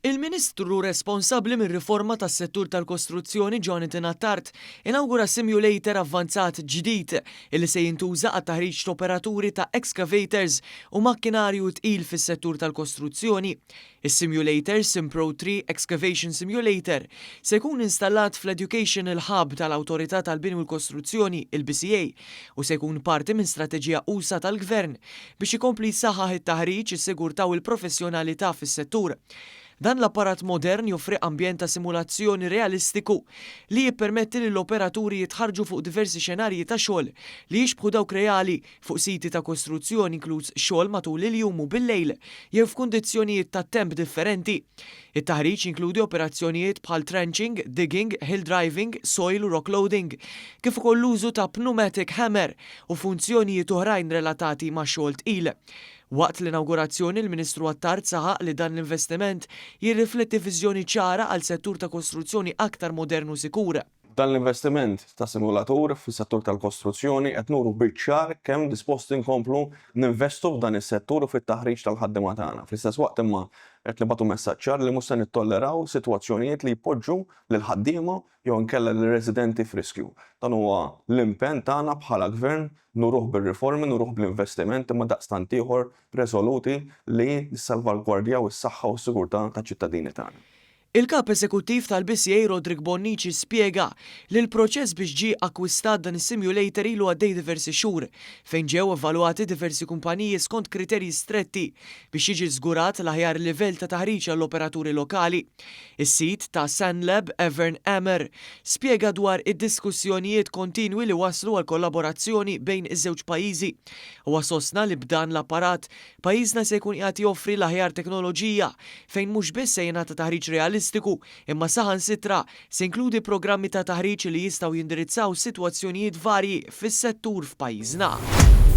Il-Ministru responsabbli mir-riforma tas-settur tal-kostruzzjoni Jonathan Attard inawgura simulator avvanzat ġdid illi se jintuża għat-taħriġ t'operaturi ta' excavators u makkinarju tqil fis-settur tal-kostruzzjoni. Is-simulator Simpro 3 Excavation Simulator se jkun installat fl-Educational Hub tal-Awtorità tal-Bini u l-Kostruzzjoni, il-BCA, u se jkun parti minn strateġija usa' tal-Gvern biex ikompli jsaħħaħ it-taħriġ, is-sigurtà u l-professjonalità fis-settur. Dan l-apparat modern joffri ambjent ta' simulazzjoni realistiku li jippermetti lill-operaturi jitħarrġu fuq diversi xenarji ta' xogħol li jixbħu dawk reali fuq siti ta' kostruzzjoni inkluż xogħol matul il-jum u bil-lejl jew f'kundizzjonijiet tat-temp differenti. It-taħriġ jinkludi operazzjonijiet bħal trenching, digging, hill driving, soil u rock loading, kif ukoll l-użu ta' pneumatic hammer u funzjonijiet oħrajn relatati ma' xogħol tqil. Waqt l-inawgurazzjoni l-Ministru Attard saħaq li dan l-investiment jirrifletti viżjoni ċara għal settur ta' kostruzzjoni aktar modern u sikur. B'dan l-investiment ta' simulatur fis-settur tal-kostruzzjoni qed nuru biċ-ċar kemm disposti nkomplu ninvestu f'dan is-settur u fit-taħriġ tal-ħaddiema tagħna. Fl-istess waqt imma qed nibagħtu messaġġ ċar li mhux se nittolleraw sitwazzjonijiet li jpoġġu lill-ħaddiema jew inkella lir-residenti f'riskju. Dan huwa l-impenn tagħna bħala Gvern, nuruh bir-riformi, nuruh bl-investiment imma daqstant ieħor resoluti li nissalvagwardjaw is-saħħa u s-sigurtà taċ-ċittadini tagħna. Il-Kap Eżekuttiv tal-BCA Roderick Bonnici spjega li l-proċess biex ġie akkwistat dan is-simulator ilu għaddej diversi xhur, fejn ġew evalwati diversi kumpaniji skont kriterji stretti biex jiġi żgurat l-aħjar livell ta' taħriġ għall-operaturi lokali. Is-sid ta' Sanlab, Evern Ammer, spjega dwar id-diskussjonijiet kontinwi li wasslu għal kollaborazzjoni bejn iż-żewġ pajjiżi. Huwa sostna li b'dan l-apparat, pajjiżna se jkun qiegħed joffri l-aħjar teknoloġija fejn mhux biss se jingħata taħriġ realistiku imma saħansitra se jinkludi programmi ta' taħriġ li jistgħu jindirizzaw sitwazzjonijiet varji fis-settur f'pajjiżna.